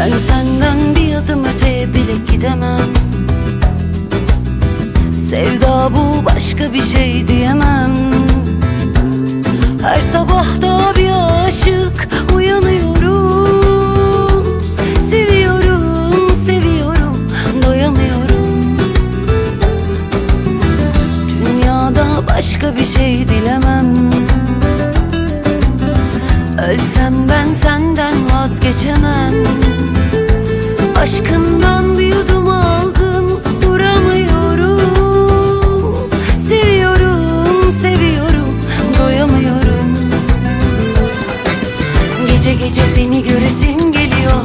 Ben senden bir adım öteye bile gidemem. Sevda bu, başka bir şey diyemem. Her sabah da bir aşık uyanıyorum. Seviyorum, seviyorum, doyamıyorum. Dünyada başka bir şey dilemem. Ölsem ben senden vazgeçemem. Aşkından bir yudum aldım, duramıyorum. Seviyorum, seviyorum, doyamıyorum. Gece gece seni göresim geliyor.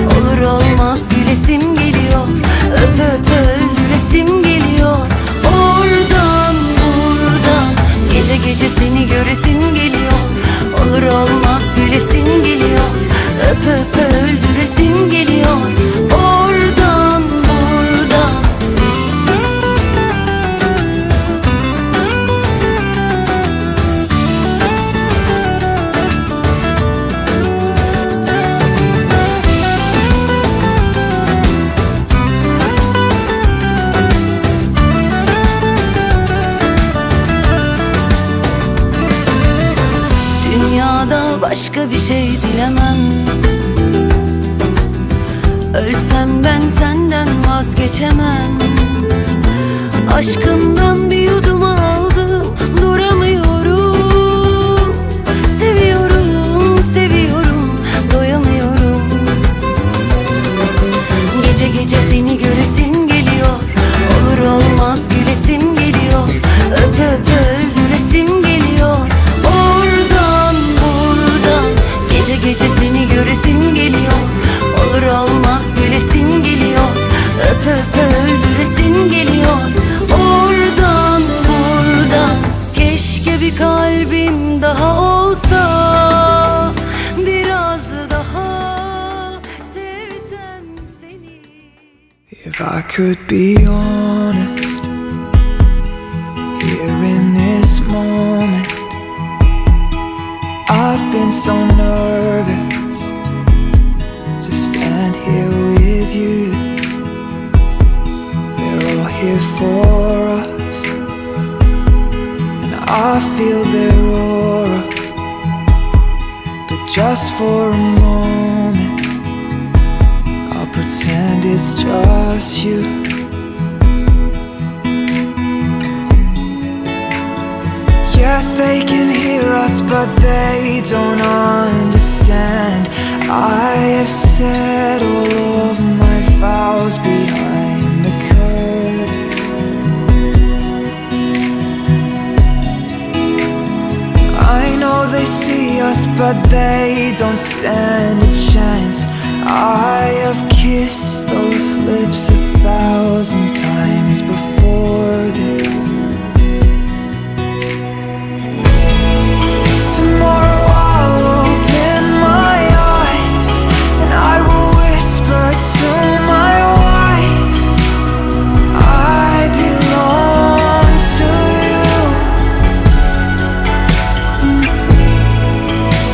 Olur olmaz gülesim geliyor. Öp öp öldüresim geliyor. Oradan buradan gece gece seni göresim geliyor. Olur olmaz gülesim geliyor. Öp öp öldüresim geliyor. Oradan buradan. Dünyada başka bir şey dilemem. Ölsem ben senden vazgeçemem. Aşkından bir yudum aldım, duramıyorum. Seviyorum, seviyorum, doyamıyorum. Gece gece seni göresim geliyor. Olur olmaz gülesim geliyor. Öp öp öldüresim geliyor. Oradan buradan gece gece seni göresim geliyor. Olur olmaz gülesim geliyor. Öp öp öldüresim geliyor. Oradan buradan. Keşke bir kalbim daha olsa, biraz daha sevsem seni. If I could be honest, here in this moment, I've been so nervous to stand here with you. They're all here for us, and I feel their aura. But just for a moment, I'll pretend it's just you. Yes, they can hear us, but they don't understand. I have said all of my vows behind the curtain. I know they see us, but they don't stand a chance. I have kissed those lips 1,000 times before this. Tomorrow I'll open my eyes and I will whisper to my wife, I belong to you.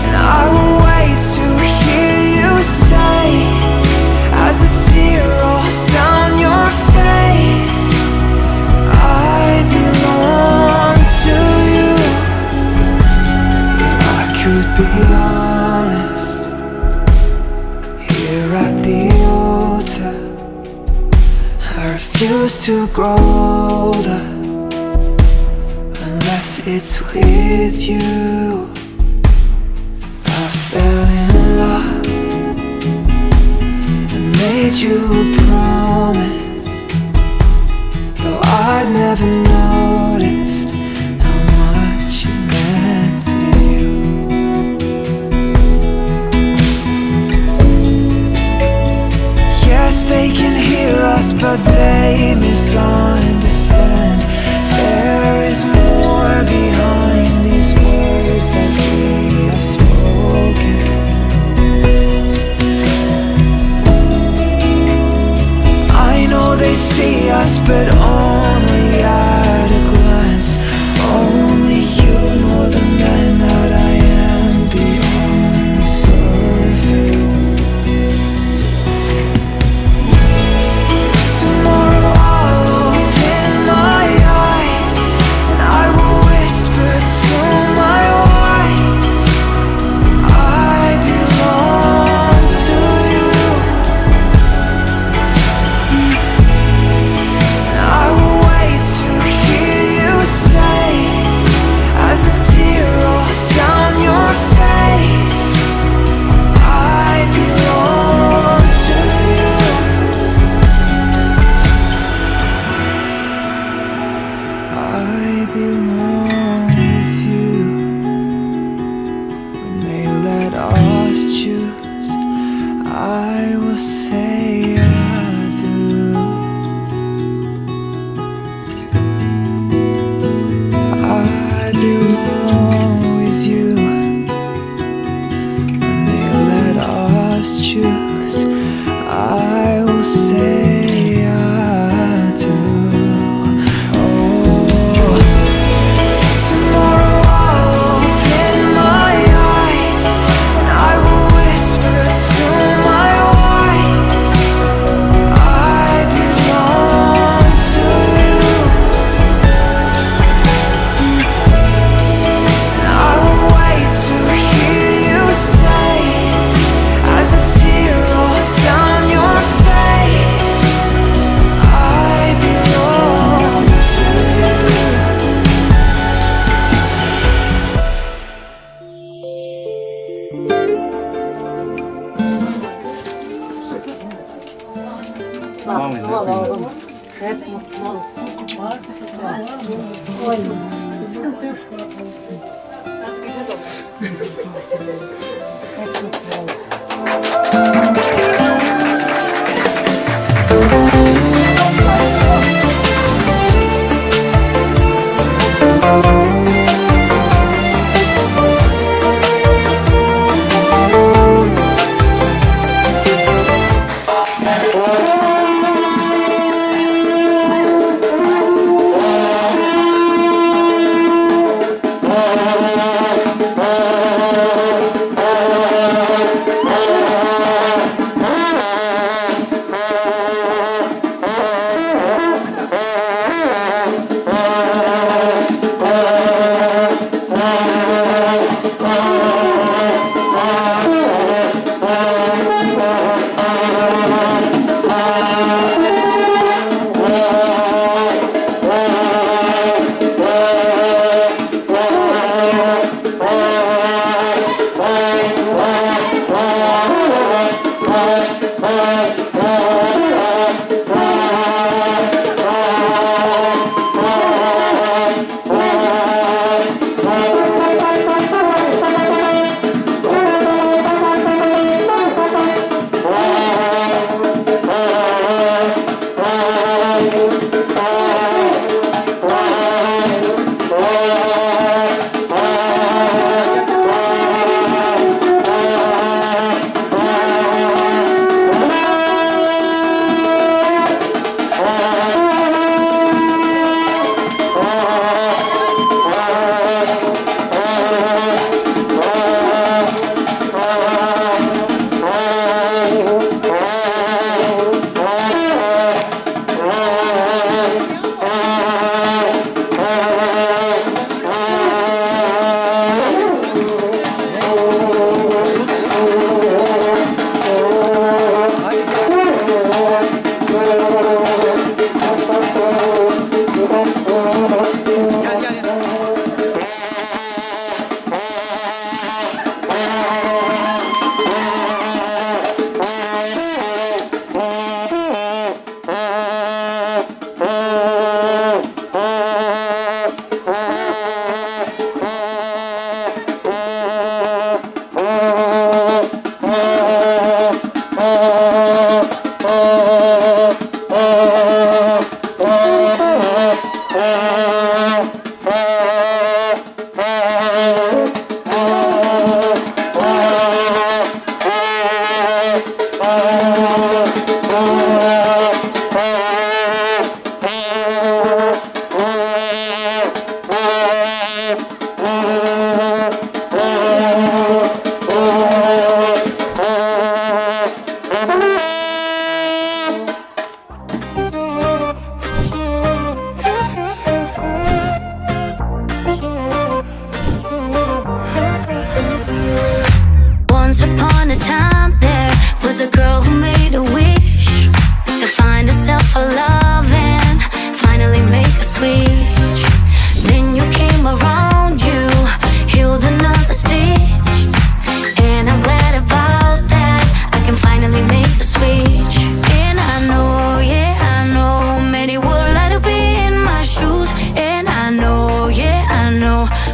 And I will wait to hear you say, as a tear rolls down your face, I belong to you. Could be honest, here at the altar, I refuse to grow older unless it's with you. I fell in love and made you a promise, though I'd never noticed how much it meant to you. Yes, they can hear us, but they misunderstand. There is more behind these words that we have spoken. I know they see us, but only at a glance. Only you know the man that I am beyond the surface. Sağ ol oğlum. Hep mutlu ol. Sıkıntı yok. Hep mutlu ol.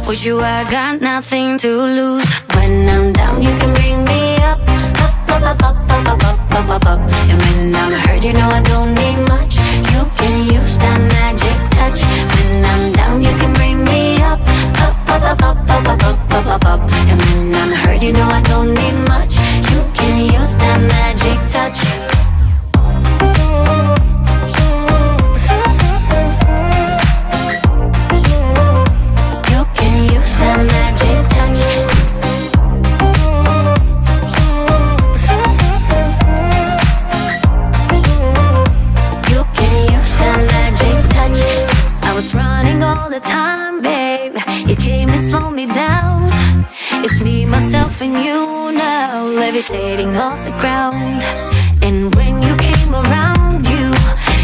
With you, I got nothing to lose. When I'm down, you can bring me up, up, up, up, up, up, up, up, up, up. And when I'm hurt, you know I don't need much. You can use that magic touch. When I'm down, you can bring me up, up, up, up, up, up, up, up, up, up. And when I'm hurt, you know I don't need much. You can use that magic touch. And you now, levitating off the ground. And when you came around, you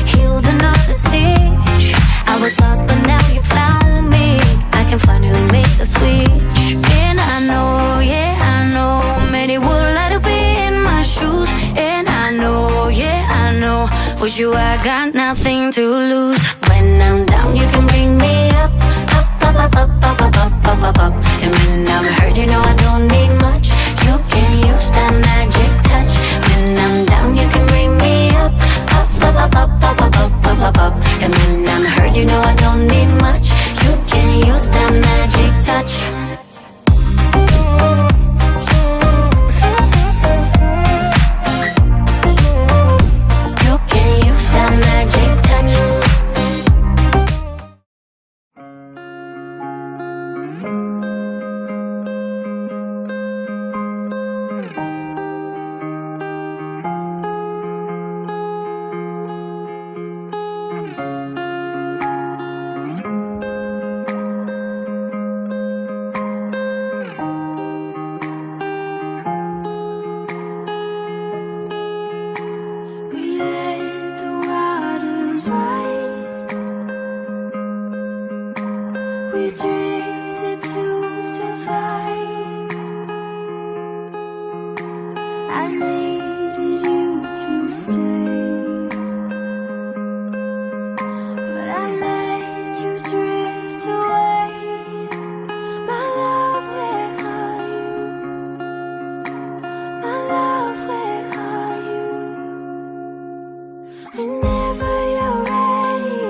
healed another stitch. I was lost, but now you found me. I can finally make the switch. And I know, yeah, I know, many would like to be in my shoes. And I know, yeah, I know, With you I got nothing to lose. When I'm down, you can bring me up, up, up, up, up, up, up, up, up, up, up. And when I'm hurt, you know I don't need much. You can use that magic touch. When I'm down, you can bring me up, up, up, up, up, up, up, up, up, up, up. And when I'm hurt, you know I don't need much. You can use that magic touch. You can use that magic touch. We let the waters rise. We drifted to survive. I needed you to stay, but I let you drift away. My love, where are you? My love, where are you? Whenever you're ready,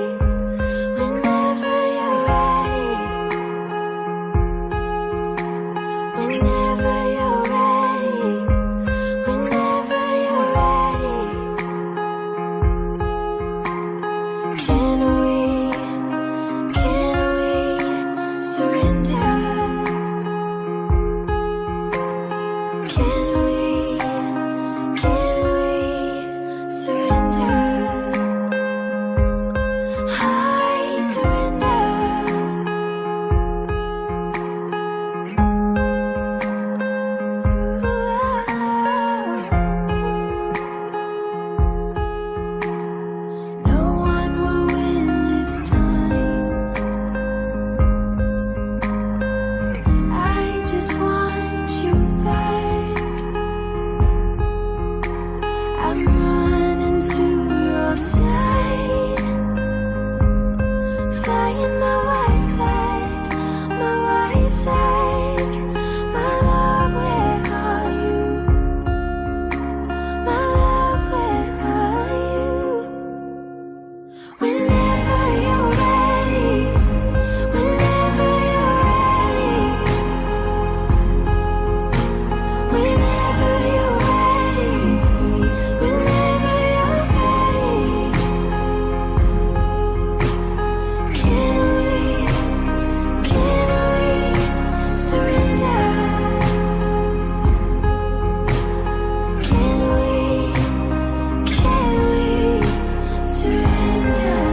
whenever you're ready, whenever you're ready, whenever you're ready. Can we surrender? Can we surrender? I surrender. No one will win this time. I just want you back. I'm running to your side, flying my white flag, my white flag. My love, where are you? My love, where are you? Whenever you're ready, whenever you're ready, whenever you're ready, whenever you're ready. Can we surrender? Can we surrender?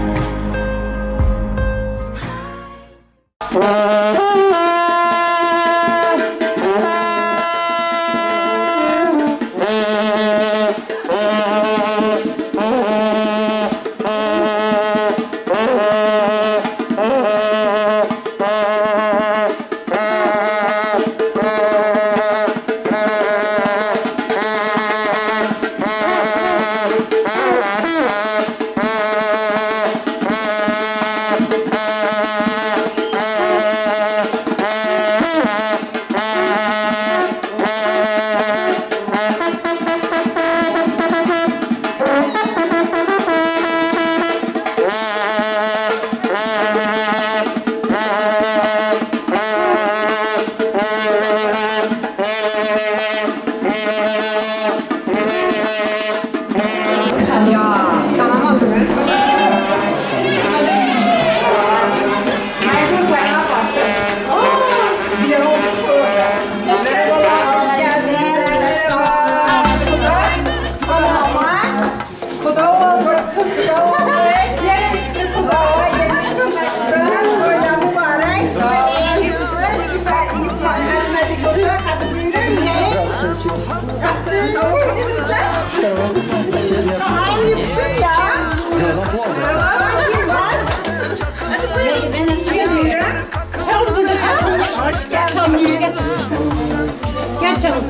Hoş geldin. Gel canım.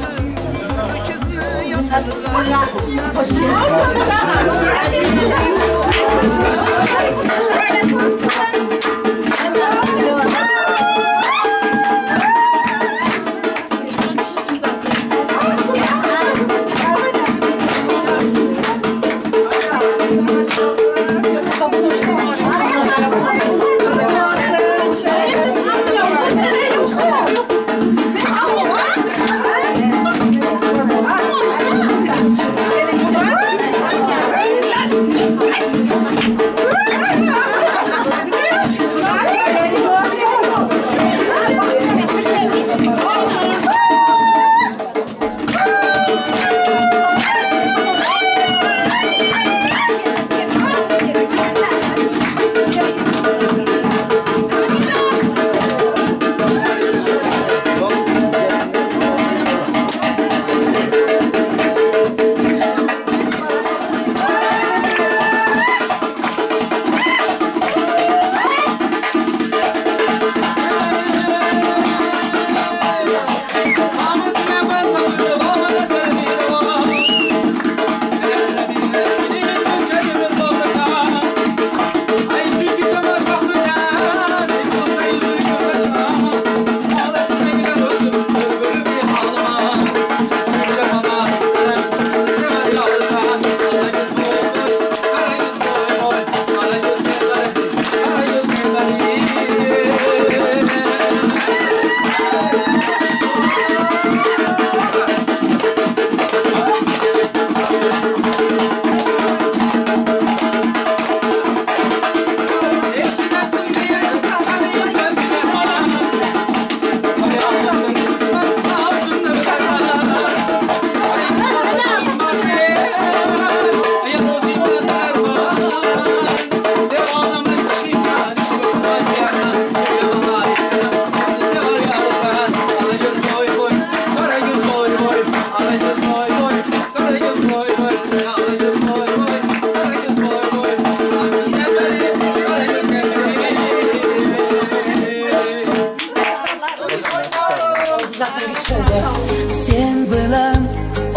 Sen bilan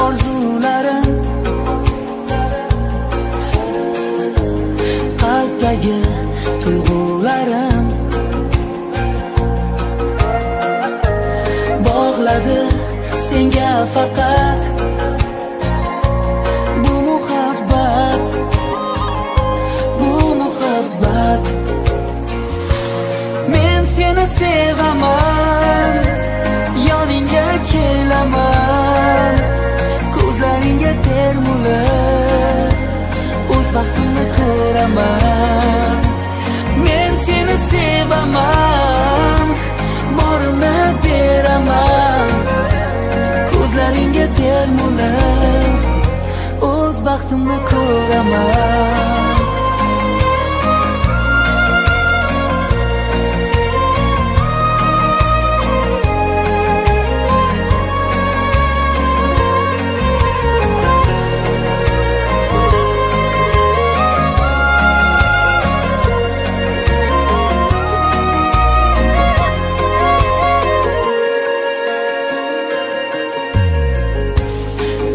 orzularim, qalbdagi tuyg'ularim bog'ladi senga faqat bu muhabbat, bu muhabbat. Men seni sevaman, yoningga kelaman, ko'zlaringga termulib o'z baxtimni ko'raman. Men seni sevaman, borimni beraman, ko'zlaringga termulib o'z baxtimni ko'raman.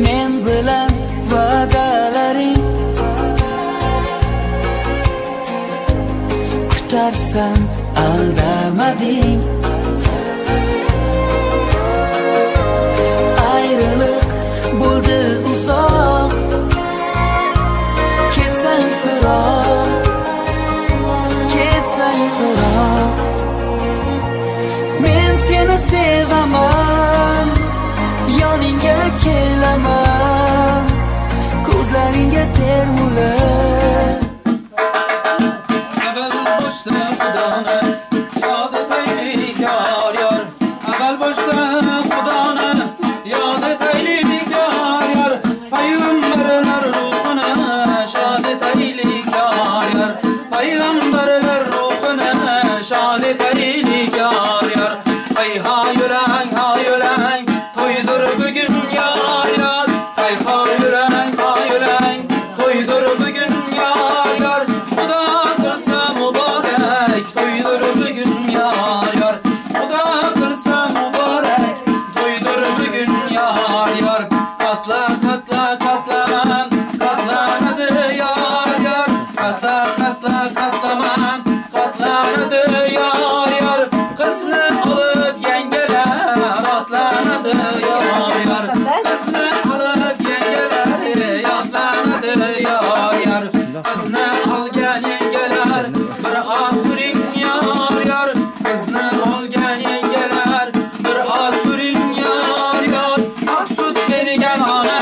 Men bilan va'dalaring kutarsan, aldamading. Ayriliq bo'ldi uzoq, ketsang firoq, ketsang firoq. Men seni sevaman, yoningga kelaman, ko'zlaringga termulib. Avval boshda Xudoni yod etaylik,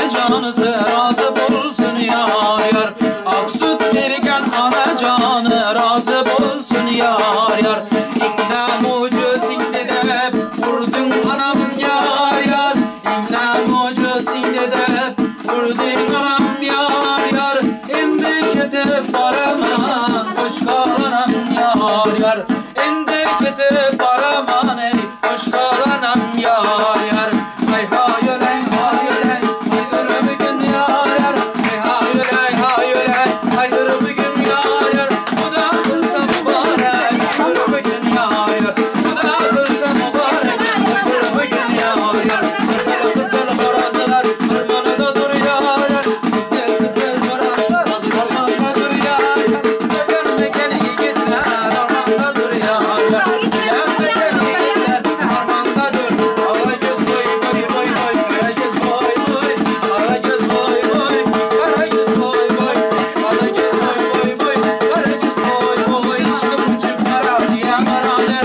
onajonisi rozi bo'lsin yor yor. Oq sut bergan onajoni rozi bo'lsin yor yor. Ignam ucu singdi deb urding anam yor yor. Ignam ucu singdi deb urding anam yor yor. Endi ketib boraman qo'sh qolanam yor yor. Endi ketib boraman ey qo'sh qolanam yor yor. Hay hay olay hay olay haydır bugün yor yor. Hay hay olay hay olay haydır bugün yor yor. Xudo qilsa muborak haydır bugün yor yor. Xudo qilsa muborak haydır bugün yor yor. Qizil qizil xo'rozlar o'rmonida dur yor yor. Qizil qizil xo'rozlar o'rmonda dur yor yor. Ko'rmagan yigitlar o'rmonda dur yor yor. Ko'rmagan yigitlar o'rmonda dur. Qora ko'z boy boy boy boy, qora ko'z boy boy, qora ko'z boy boy, qora ko'z boy boy, qora ko'z boy boy boy, qora ko'z boy boy. Ishqim uchib qaradi ya qaradi,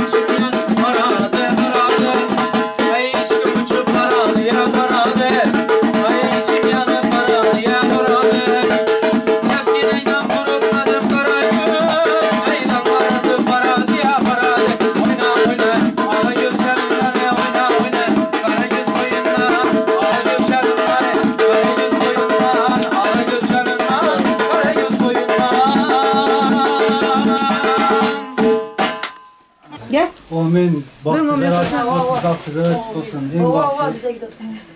uchib qaradi qaradi. Ay ishqim uchib qaradi ya qaradi, ay ichim yonib qaradi ya qaradi. Yapginaydan turibmadim qora ko'z, aydan qaratib qaradi ya qaradi. O'yna o'yna ola ko'z sharimlari, o'yna o'yna qora ko'z bo'yindan, ola ko'z sharimlari, qora ko'z bo'yindan, ola ko'z sharimdan, qora ko'z bo'yindan. Gel. Amin. Bahtı açık olsun, bahtı açık olsun. En bahtı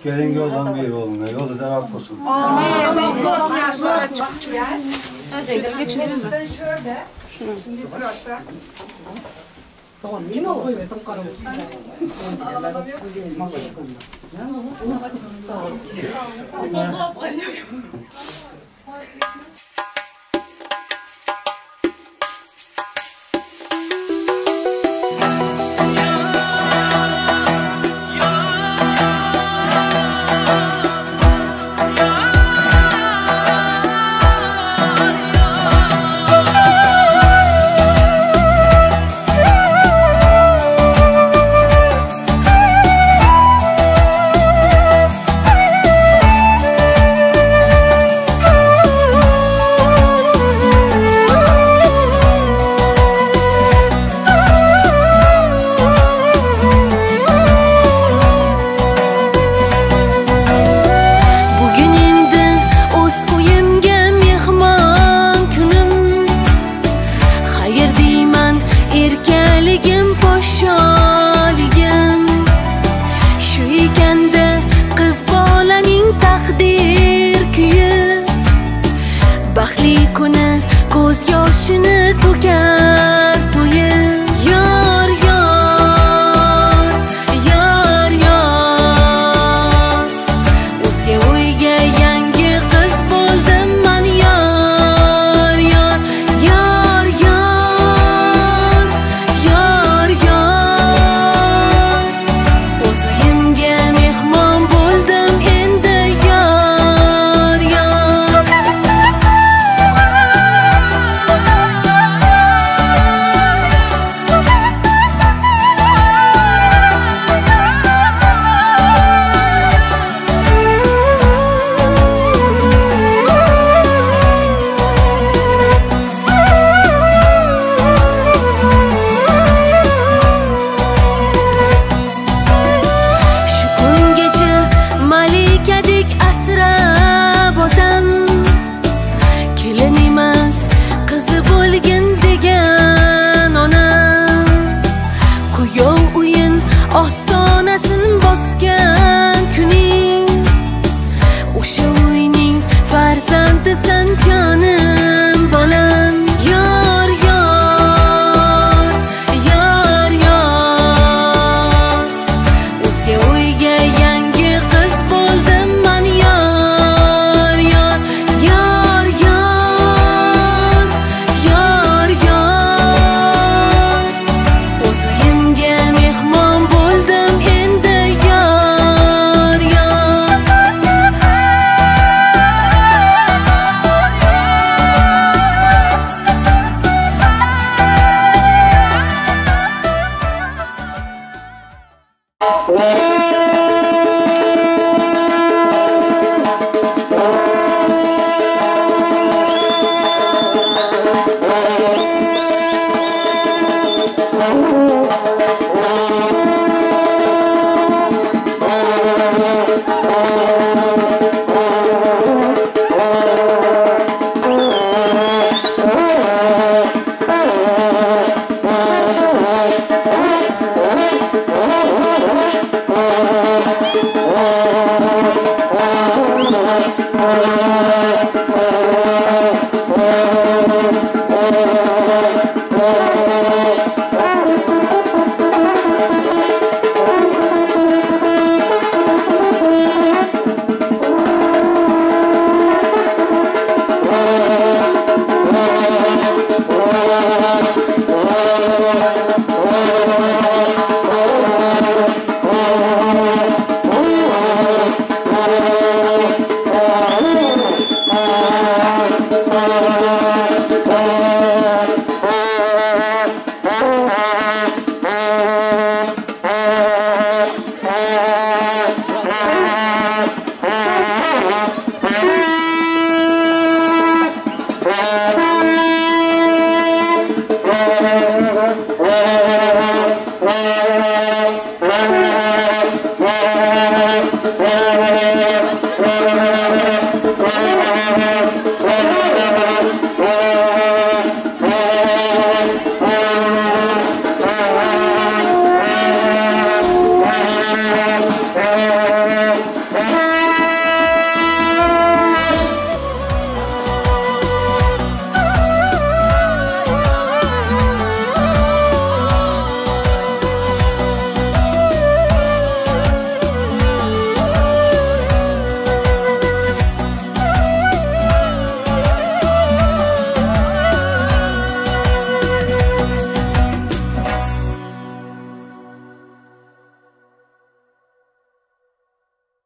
gelin yoldan bir oğluna, yolu zerat olsun. Oh.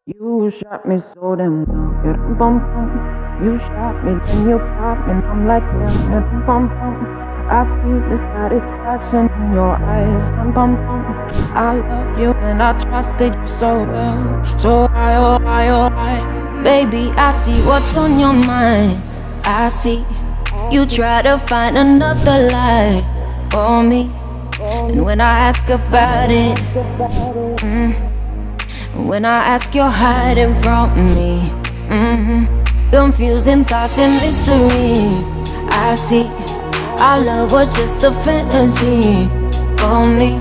You shot me so damn well, you bum bum. You shot me, then you got me, and I'm like damn, you bum bum. I see the satisfaction in your eyes, bum bum bum. I love you and I trusted you so well, so I, oh I, oh I. Baby, I see what's on your mind. I see you try to find another lie for me, and when I ask about it, when I ask, you're hiding from me. Confusing thoughts and mystery. I see our love was just a fantasy for me.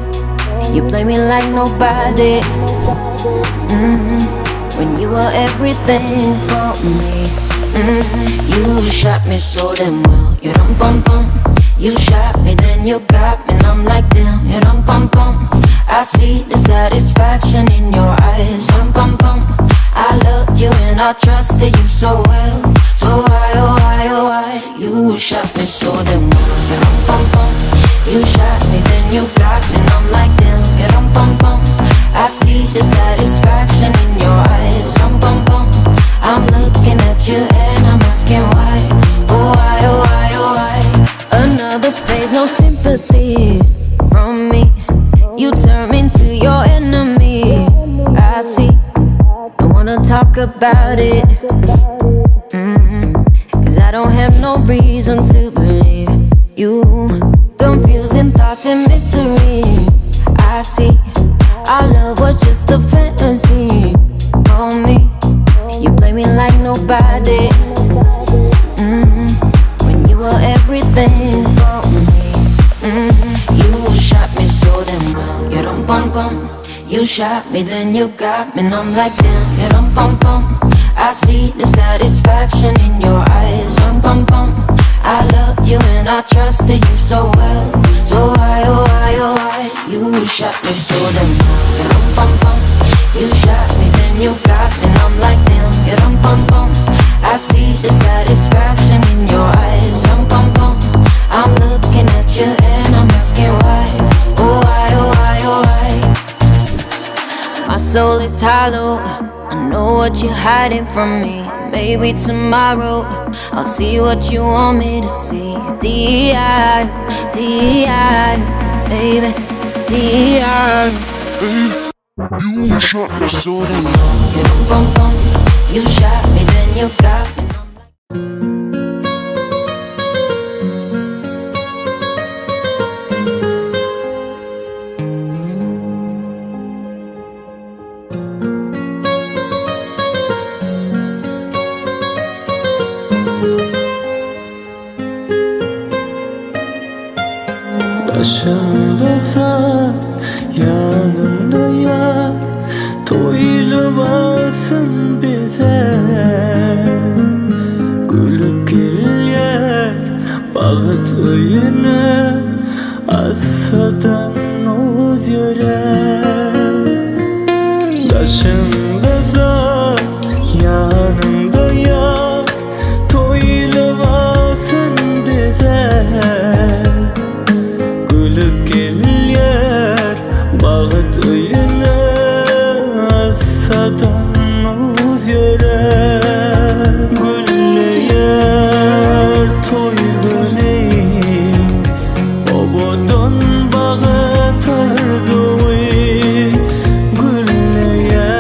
You play me like nobody. When you were everything for me. You shot me so damn well, you dum bum bum. You shot me, then you got me, and I'm like damn, you dum bum bum. I see the satisfaction in your eyes, bum bum bum. I loved you and I trusted you so well, so I, oh I, oh I. You shot me so damn well, you dum bum bum. You shot me, then you got me, and I'm like damn, you dum bum bum. I see the satisfaction in your eyes, bum bum bum. I'm looking at you and I'm asking why, oh why, oh why, oh why. Another phase, no sympathy from me. You turn me into your enemy. I see, don't wanna talk about it, 'cause I don't have no reason to believe you. Confusing thoughts and mystery. I see, our love was just a fantasy for me. You play me like nobody. When you were everything for me. You shot me so damn well, you dum bum bum. You shot me, then you got me, and I'm like damn, you dum bum bum. I see the satisfaction in your eyes, bum bum bum. I loved you and I trusted you so well, so why, oh why, oh why. You shot me so damn well, you dum bum bum. You shot me, then you got me, and I'm like damn, you dum bum bum. I see the satisfaction in your eyes, bum bum bum. I'm looking at you and I'm asking why, oh why, oh why, oh why. My soul is hollow, I know what you're hiding from me. Maybe tomorrow I'll see what you want me to see. D.I., D.I., baby, D.I. You shot me so damn well, you dum bum bum. You shot me, then you got me. Başında saat, yanında yar, to'yilib olsin bezak. Uyini asadan o'z yurak. Daşında zat, yanında yar, to'ylavatsin bize. Gülüp gelir baxt uyini asadan o'z yurak. Gullayar to'y guli, obodon baxt arzui. Gullayar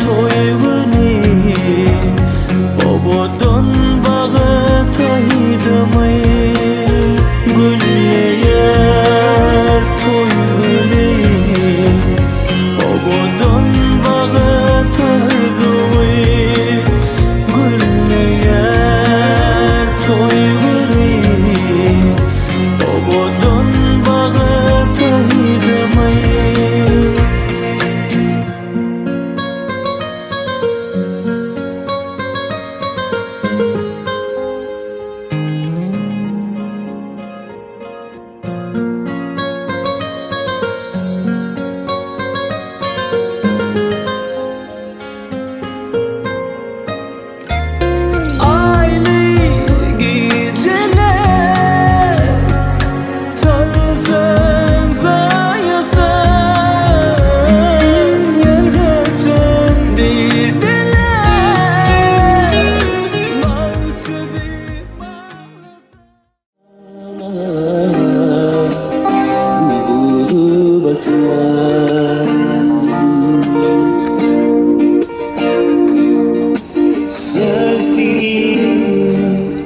to'y guli, obodon baxt aydimi. Gullayar to'y guli, obodon baxt arzui. Gullayar to'y guli, obodon baxt aydimi. Aylı geceler, talsın zayıfın, yelgazın didiler. Bağsızı Bulu bakar sözlerin,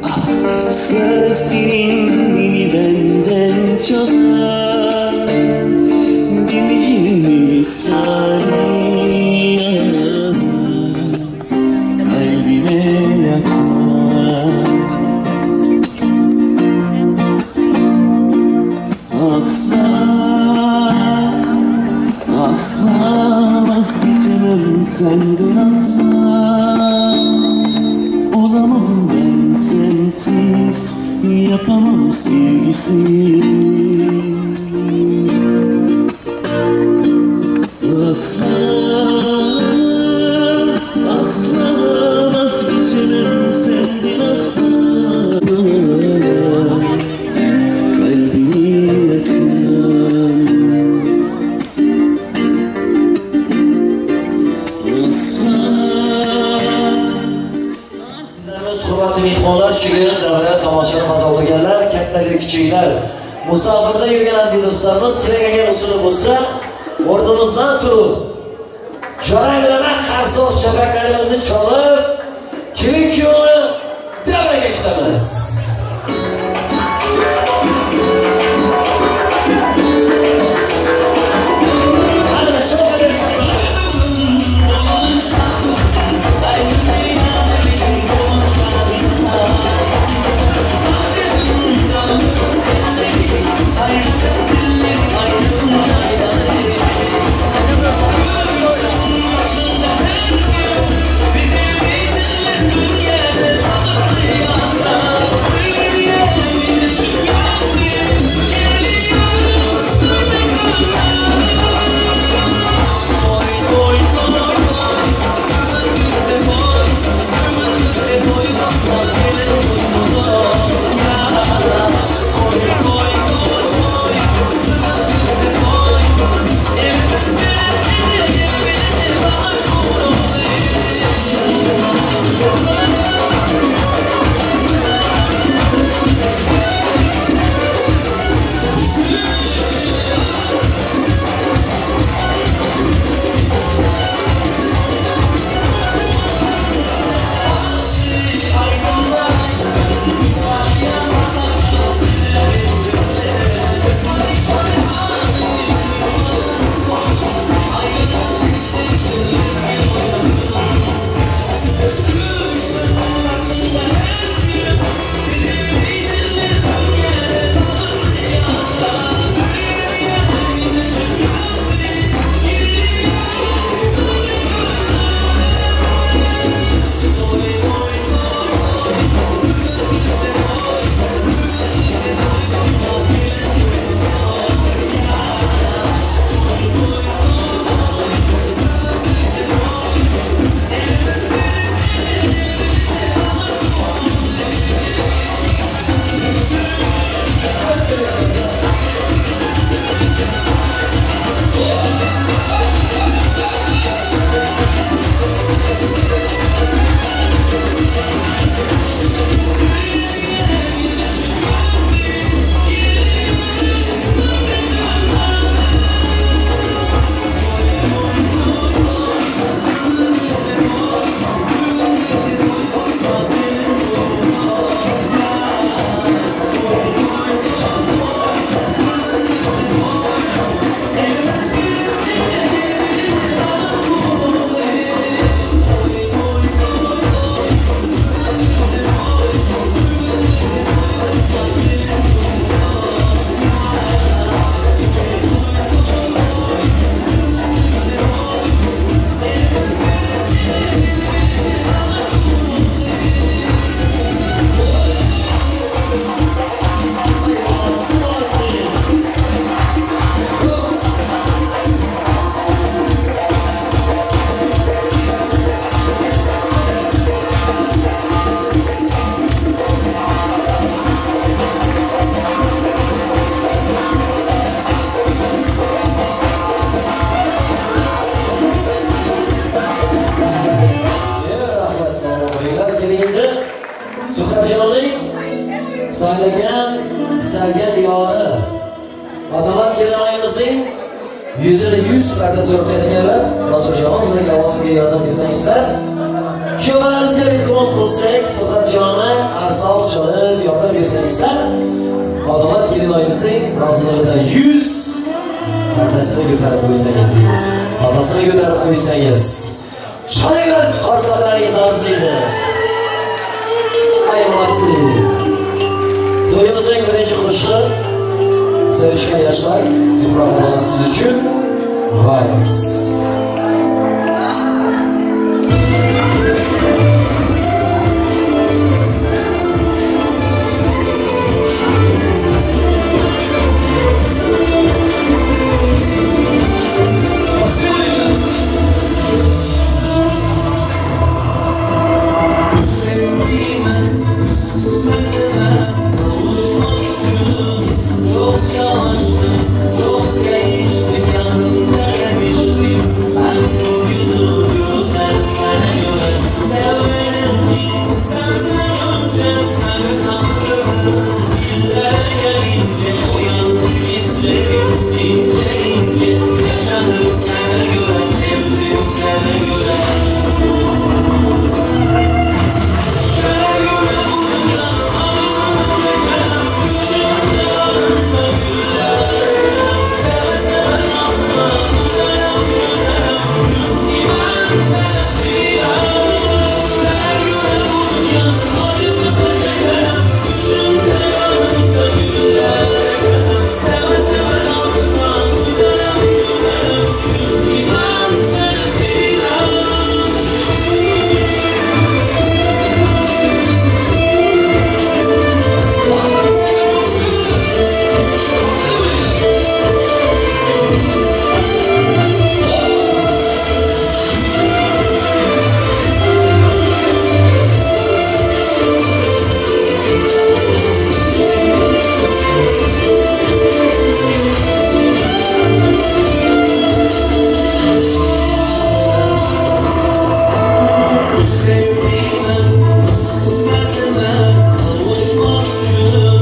ah, sözlerin beni benden çalan bir misali kalbime yakar. Asla, asla vazgeçemem senden asla. Olamam ben sensiz, yapamam sevgisiz. Asla, asla vazgeçemem senden asla. Kalbimi yakan asla. Biz hurmatli mehmonlar, shu davra tomoshani maza olganlar, kattalar, kichiklar, musofirda yurgan aziz do'stlarimiz, kerak agar usuli bo'lsa, o'rnimizdan turib, jaranglama qarsoq chapaklarimizni cholib, kelin kuyovni davraga kutamiz. Ana shu qadar Bir parda so'rayotgan ekanlar. Mansurjon, sizlarga ovozimga yordam bersangizlar. Kuyovlarimizga iltimos qilsak, Suhrabjonni qarsoq chalib yordam bersangizlar, Adolat kelinoyimizning roziligida 100 pardasini ko'tarib qo'ysangiz deymiz. Xaltasini ko'tarib qo'ysangiz. Chalinglar, qarsoqlaringiz arziydi. Ay molodцы. To'yimizning birinchi qo'shig'i sevishgan yoshlar, Zuhra Adolat siz uchun vals. Çok değiştim, yanımda demiştim. Ben bugünü güzel sana göre sevmedim ki senden önce seni tanıdım. Dillere gelince uyandı hislerim, ince ince yaşadım sana göre, sevdim sana göre. Sana göre bu dünyanın acısını çekerim, gücümle karımda güller. Seve seve nazlı, güzelim güzelim, çünkü ben seni seviyorum. Sana göre bu dünyanın acısını çekerim, gücümle karımda güller. Seve seve nazlı, güzelim güzelim, çünkü ben seni seviyorum. Sevdiğime, kısmetime kavuşmak için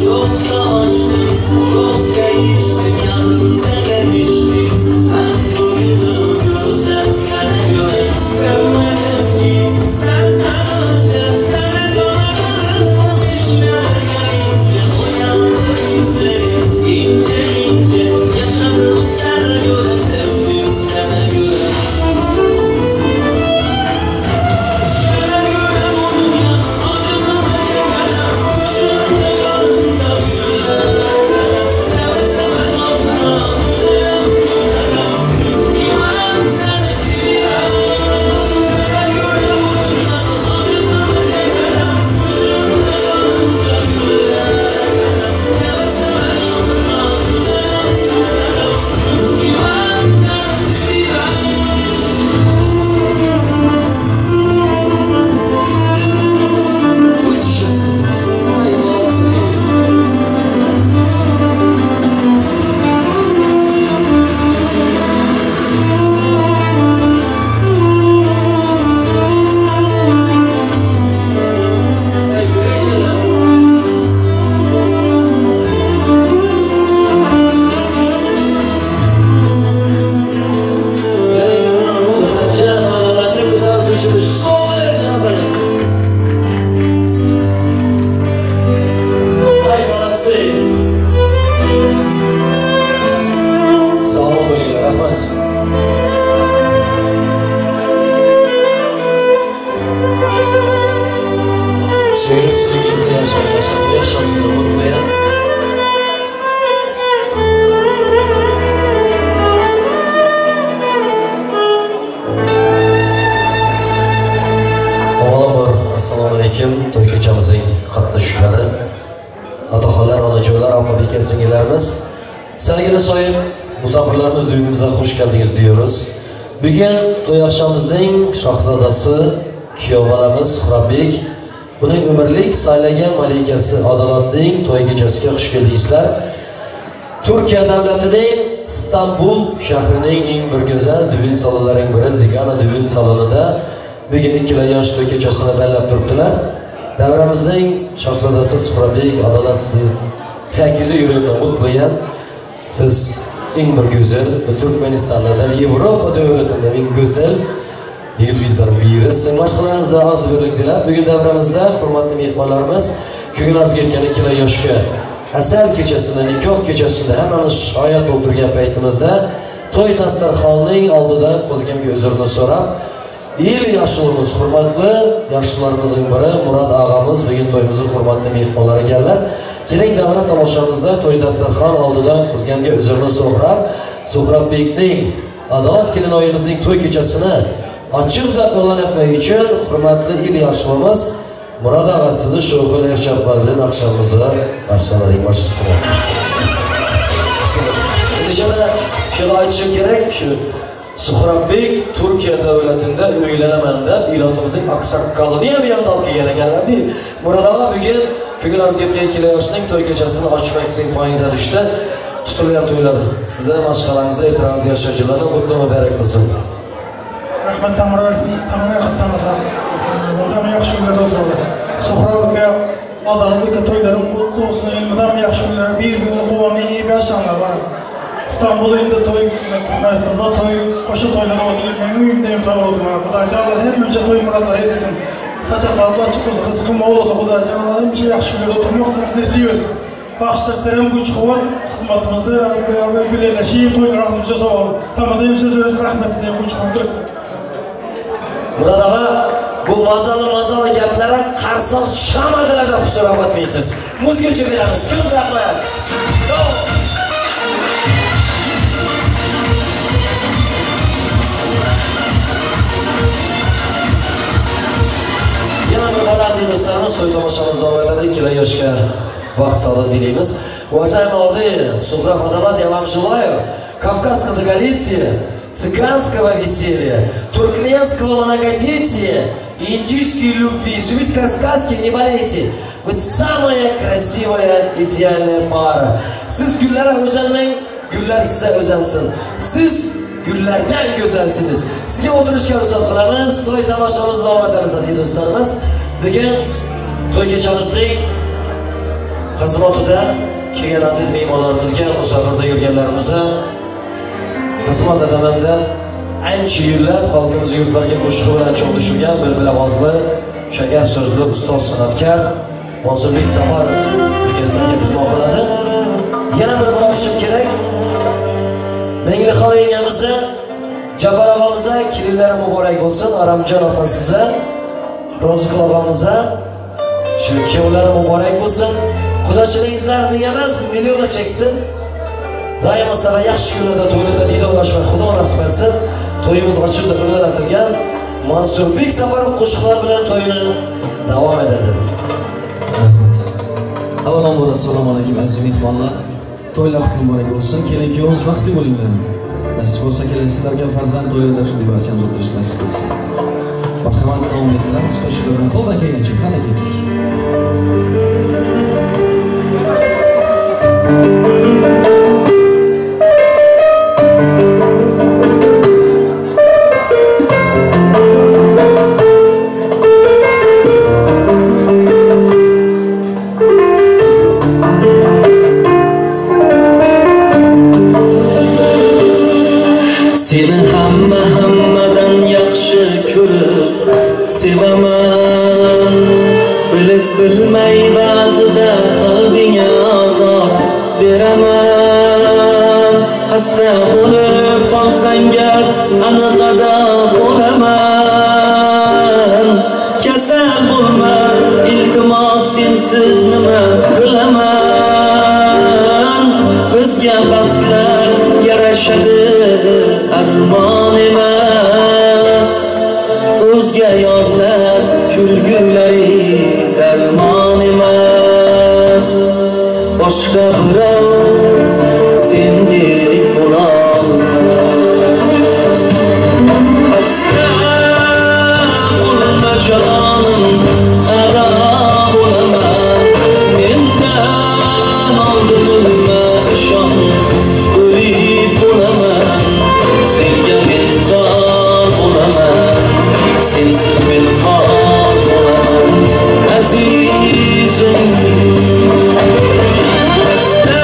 çok savaştım, çok değiştim, yanımda demiştim. Ben bugünü güzel sana göre sevmedim ki senden önce seni tanıdım. Dillere gelince uyandı hislerim, ince ince yaşadım sana göre, sevdim sana göre. Sana göre bu dünyanın acısını çekerim, gücümle karımda güller. Seve seve nazlı, güzelim güzelim, çünkü ben seni seviyorum. Sana göre bu dünyanın acısını çekerim, gücümle karımda güller. Seve seve nazlı, güzelim güzelim, çünkü ben seni seviyorum. Ay molodцы. Ay yurak Suhrabjon adolatni ko'tarish uchun sovg'alar chopiladi. Ay molodцы. Sog' bo'linglar, rahmat. Suyunib suyligingizda yashang, yashatib yashamizda unutmayin. Avvalambor assalomu alaykum to'y kechamizning qatnashuvchilari, otaxonlar, onajonlar, opa-beka singillarimiz, sevgili soyib musofirlarimiz, düğünümüze hoş geldiniz diyoruz. Bugun to'y oqshomimizning shahzodasi, kuyovbolamiz Suhrabek, uning umrlik saylagan malikasi Adolatning to'y kechasiga xush keldingizlar. Turkiya davlatining İstanbul shahrining eng bir go'zal düğün salonlarining biri Zigana düğün salonida bugun ikkala yosh to'y kechasini bellab turibdilar. Davramizning shahzodasi Suhrabek Adolat sizni pakiza yurakdan qutlayan. Siz Eng bir go'zal, Turkmanistonda, Yevropa davlatida eng go'zal yigit-qizlar biri. Sizning mashqalaringizda ozbirlik dilab, bugun davramizda hurmatli mehmonlarimiz ko'ngil arz etgan ikkala yoshga asal kechasida, nikoh kechasida hammamiz shoyat bo'lib turgan paytimizda to'y dasturxonining oldidan qo'zgamga uzrni so'rab, el yoshlarimiz, hurmatli yoshlarımızın biri Murad ağamız bugun to'yimizning hurmatli mehmonlari ekanlar. Keling davra tomoshamizda to'y dasturxon oldidan qo'zgamga uzrni so'rab, Suhrobbekning Adolat kelinoyimizning to'y kechasini ochiq deb e'lon etmek uchun hurmatli el yoshlarimiz Murad ağa sizi şo'xil erchaklar bilan oqshomimizni qarshi bosh ustida. Shuni aytishim kerak, shu Suhrobbek Turkiya davlatida uylanaman deb ilotimizning oqsoqolini ham yonida olib kelgan ekanlar deydi. Murad ağa bugun ko'ngil arz etgan ikkala yoshning to'y kechasini ochmak sizning poyingizga tushdi. Tutilgan to'ylar sizni mashg'alangizga, e'tirozingiz yashaychilarni qutlu muborak bo'lsin. Rahmat Tangri Tangri Tangri yaxshi kunlarda o'tiradi. Suhrob aka, Adolat aka to'ylaring qutlu bo'lsin. Ilmidan yaxshi kunlar, bir-birini quvonib yashanglar. İstanbul'da indi to'y, Turkmenistan'da to'y, qo'sha to'ylar oldu. Mening uyimda ham to'y oldu. Xudo Taolo hemimizga to'y murodlar etsin. Saçaklarımız açık olsun, rızkı mol olsun. Xudo Taolo hemimizga yaxshi kunlarda o'tirmoq nasib etsin. Baxışlar ham kuch quvvat xizmatimizda birlashib to'ylarimizga sog' Tamada ham söz veririz, rahmat sizga ham kuch quvvat bersin. Murad ağa, bu mazali gaplarga qarsoq chiqamadilar deb xusurat etmaysiz. Muzgacha beramiz. Ko'p rahmat. Yana bir bor aziz do'stlarimiz, to'y tomoshamiz davom etadi. Ikkala yoshga vaqt saodat dilaymiz. Уважаемые молодые, Сухраб Адалат, я вам желаю кавказского долголетия, цыганского веселья, туркменского многодетия и индийской любви. Живите как сказки, не болейте. Вы самая красивая, идеальная пара. Siz gullarga o'zanmang, gullar sizga o'zansin. Siz gullardan go'zalsiniz. Sizga o'tirishga ruxsat qilamiz. To'y tomoshamizni davom etamiz aziz do'stlarimiz. Bugun to'y kechamizning xizmatida kelgan aziz mehmonlarimizga, musofirda yurganlarimizga xizmat etaman deb ancha yillab xalqimiz yurtlariga qo'shig'i bilan cho'qishgan bilbil ovozli, shakar so'zli ustoz san'atkor Mansurbek Safarov bugun sizlarga xizmat qiladi. Yana bir bor aytishim kerak. Menglixon yengamizni, Jabbar og'amizga kelinlari muborak bo'lsin, Aramjon opa sizga, Roziqul og'amizga shu kuyovlari muborak bo'lsin. Qudachiligingizlar ming emas, millionga cheksin. Doimo sizlarga yaxshi kunlarda, to'ylarda diydorlashmak Xudo nasib etsin. To'yimiz ochildi, birlashtirilgan Mansurbek Safarov qo'shiqlar bilan to'yini davom etadi. Rahmat. Avvalambor assalomu alaykum aziz mehmonlar. To'ylar qutlu muborak bo'lsin. Kelin kuyovimiz baxtli bo'linglar. Nasib bo'lsa kelasilarga farzand to'ylarda shunday barchamiz o'tirish nasib etsin. Marhamat davom ettiramiz qo'shiqlar bilan qo'ldan kelgancha. Qani ketdik. Seni hamma hammadan yaxshi ko'rib sevaman. Bilib bilmay ba'zida qalbingga azob beraman. Xasta bo'lib qolsang gar aniqada bo'laman. Kasal bo'lma, iltimos sensiz nima qilaman? Bizga baxtlar yarashadi, armon emas. O'zga yorlar kulgulari darmon emas. Boshqa birov sendek bo'lolmas. Xasta bo'lma jonim, ado bo'laman. Mendan oldin o'lma, ishon, o'lib bo'laman. Senga men zor bo'laman, sensiz men xor bo'laman, azizim. Xasta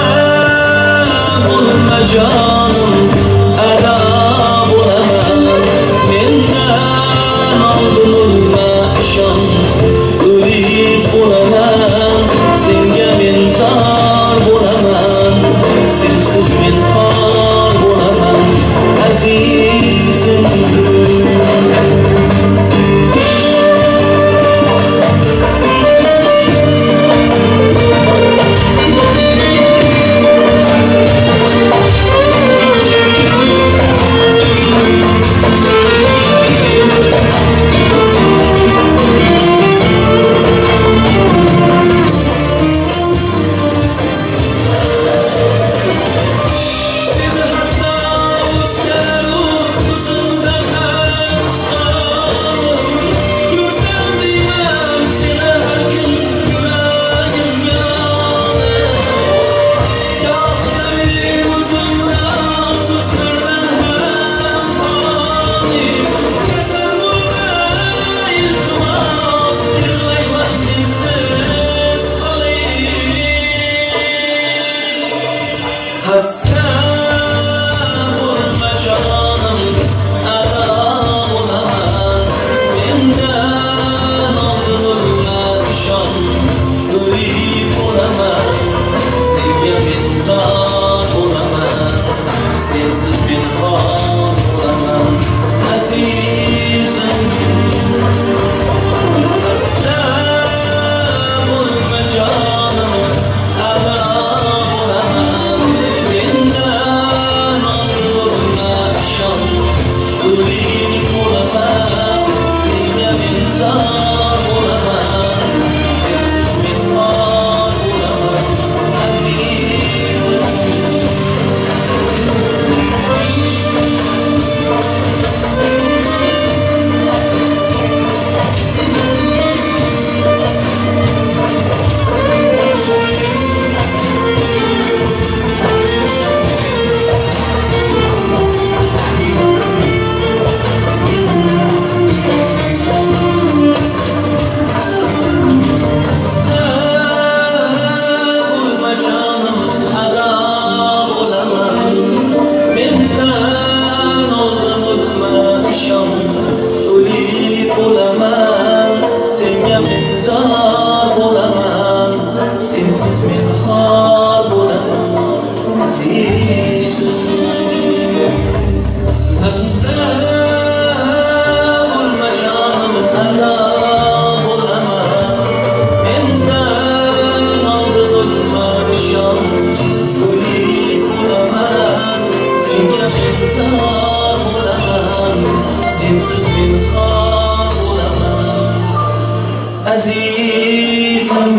Azizim.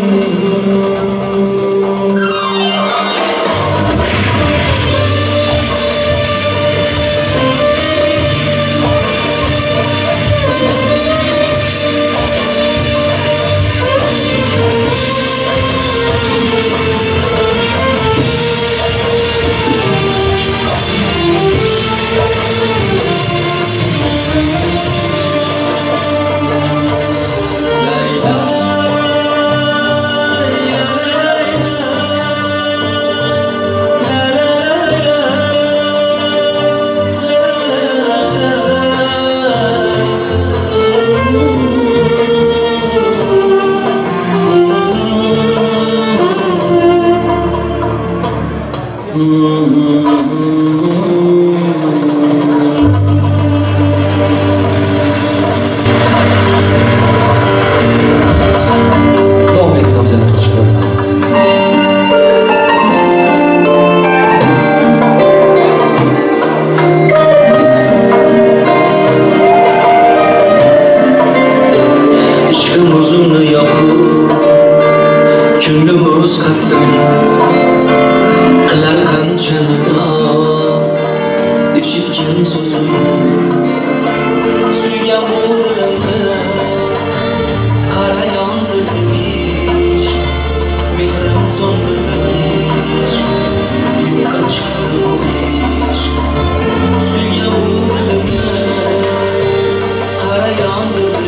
Davom ettiramiz yana qo'shiqlar. Ishqim o'zimni yoqib, ko'nglim o'z qasdini qilar qancha nido, eshitgin so'zimni. Suygan bu dilimni qara yondirdi ishq, mehrim so'ndirdi ishq, yo'qqa chiqdi bu ishq. Suygan bu dilimni qara yondirdi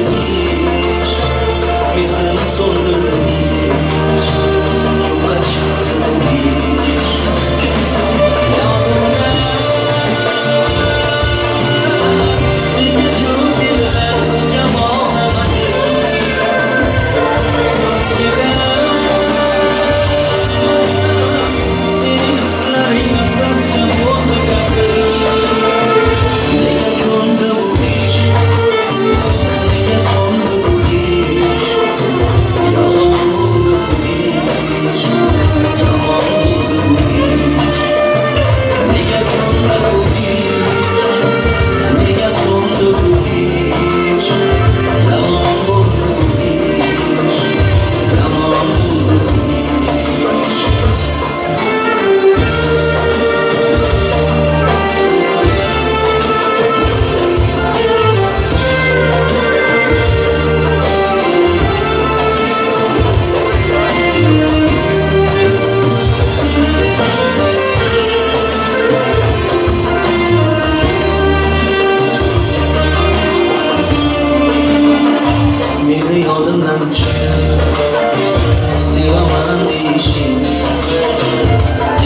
ishq, mehrim so'ndirdi ishq, yo'qqa chiqdi bu ishq. Yodimda nega ko'ngillar yamonamadi, sening hislaring nafratga bo'ldi kafir. Nega ko'ndi bu ish, nega so'ndi bu ish, yolg'on bo'ldi bu ish, yomon bo'ldi bu ish. Nega ko'ndi bu ish, nega so'ndi bu ish, yolg'on bo'ldi bu ish, yomon bo'ldi bu ish. Meni yodimdan chiqdi, sevaman deyishing,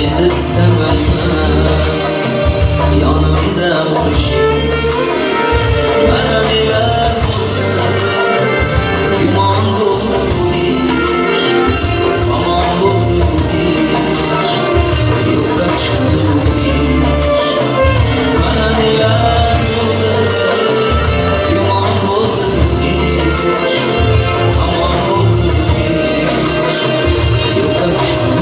endi istamayman yonimda bo'lishing. Mana nelar bo'ldi, gumon bo'ldi bu ish, omon bo'ldi bu ish, yo'qqa chiqdi bu ish. Mana nelar bo'ldi, gumon bo'ldi bu ish, omon bo'ldi bu ish, yo'qqa chiqdi.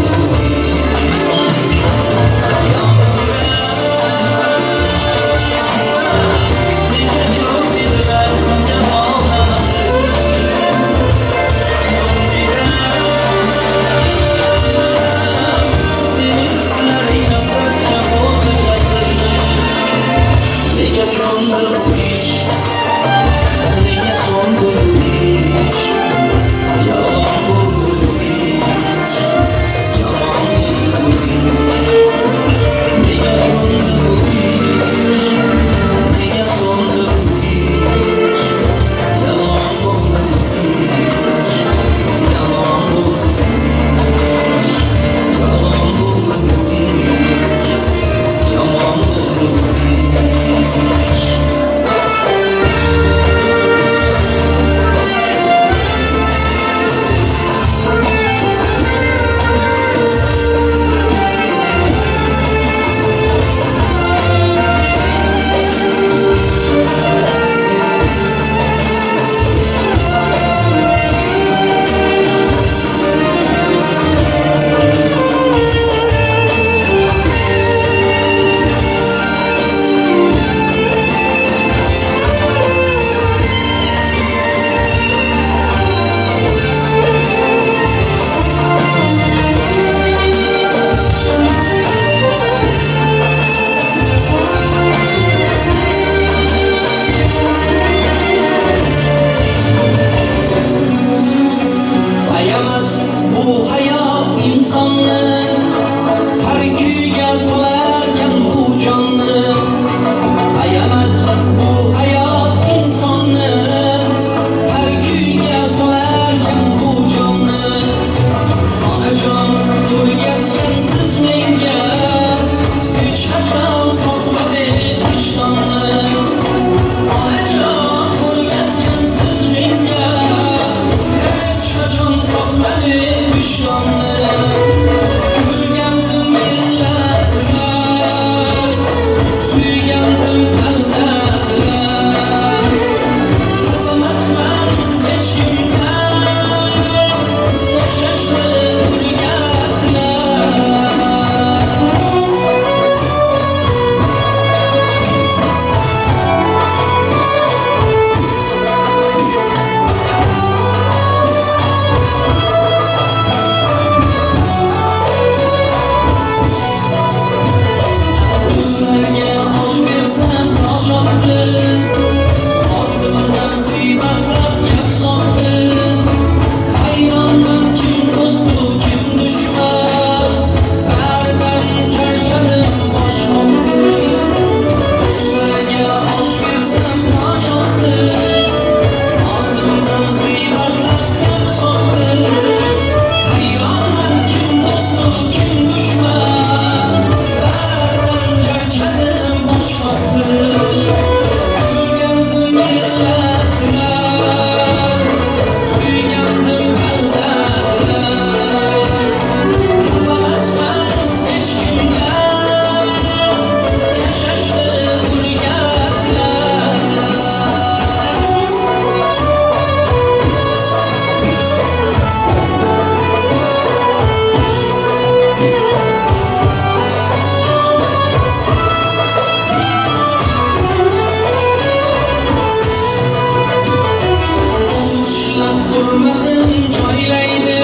hurmatim joylaydi,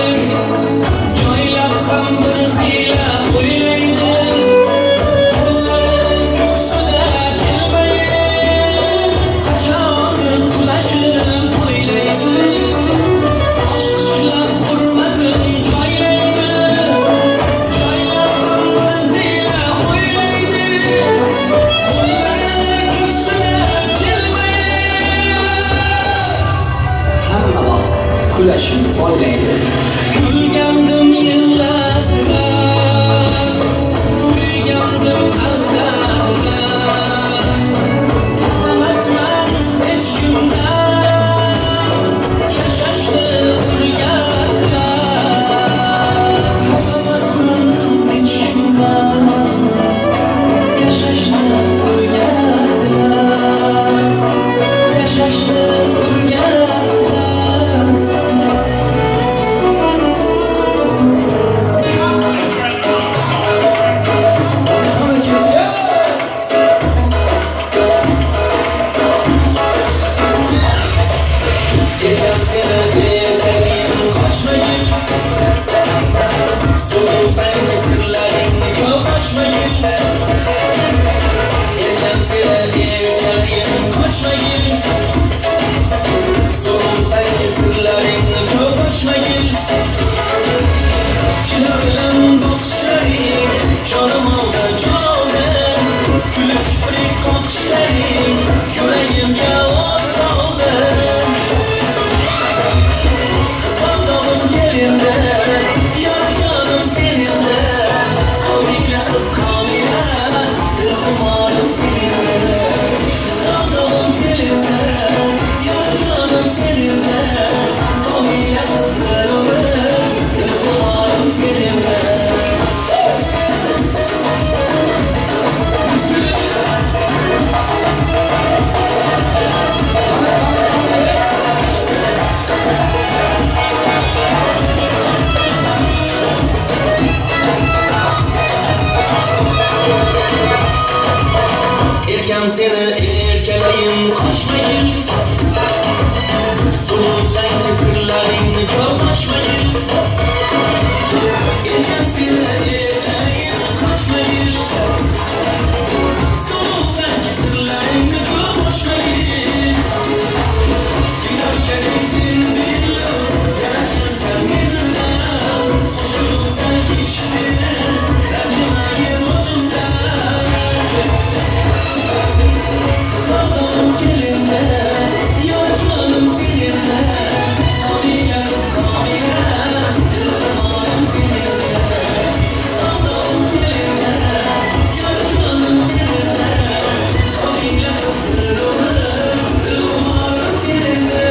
joylab ham bir xiyla o'ylaydi. Qo'llari ko'ksida jilmayib, qachondir qulashim o'ylaydi. Olqishlab hurmatim joylaydi, joylab ham bir xiyla o'ylaydi. Qo'llari ko'ksida jilmayib, Hamma vaqt kulashim poylaydi. Kulgandim yig'ladilar, suygandim aldadilar. Xafa emasman hech kimdan, yashashni o'rgatdilar. Xafa emasman hech kimdan, yashashni o'rgatdilar. Yashashni o'rgatdilar. Erkam seni erkagim qochmagin, Suluv sanki sirlaringni ko'p ochmagin. Erkam seni erkagim qochmagin, Suluv sanki sirlaringni ko'p ochmagin. Chinor bilan boqishlaring jonim oldi, jon oldi. Kulib kiprik qoqishlaring yuragimga o't soldi. Sevdog'im kelindi, yor jonim seninda. Komila qiz komila, dil xumorim seninda. Sevdog'im kelindi, yor jonim seninda. Komila qiz bir umr, dil xumorim seninda. Erkam seni erkalayim qochmagin, Suluv sanki sirlaringni ko'p ochmagin. Erkam seni erkalayim qochmagin, Suluv sanki sirlaringni ko'p ochmagin. Gidarchalisin billur, yarashgansan mendan. Qo'shilib sanki ishni, ranjimagin o'zimdan. Sevdom kelindi, yor jonim seninda. Komila qiz komila, dil xumorim seninda. Sevdom kelindi, yor jonim seninda. Komila qiz bir umr, dil xumorim seninda.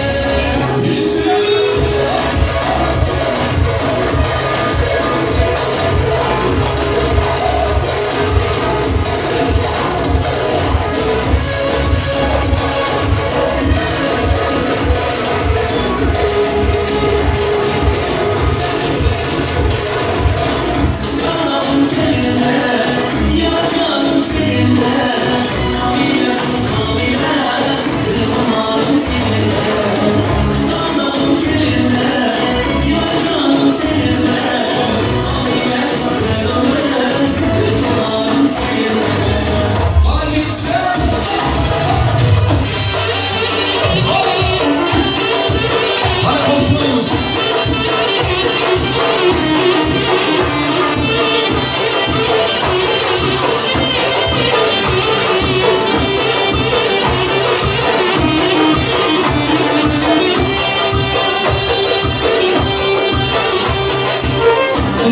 Sevdom kelindi, yor jonim seninda. Komila qiz komila, dil xumorim seninda. Sevdom kelindi, yor jonim seninda. Komila qiz bir umr, dil xumorim seninda. Qani qo'shmaymiz.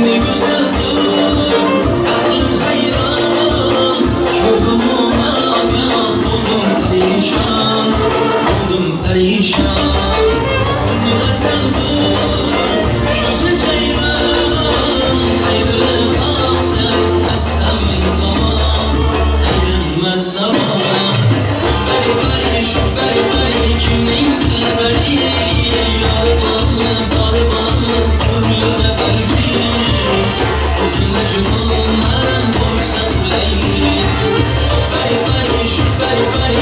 Ne güzeldir, aklım hayran. Ko'rdim oldum perişan, oldum perişan. Ne güzeldir.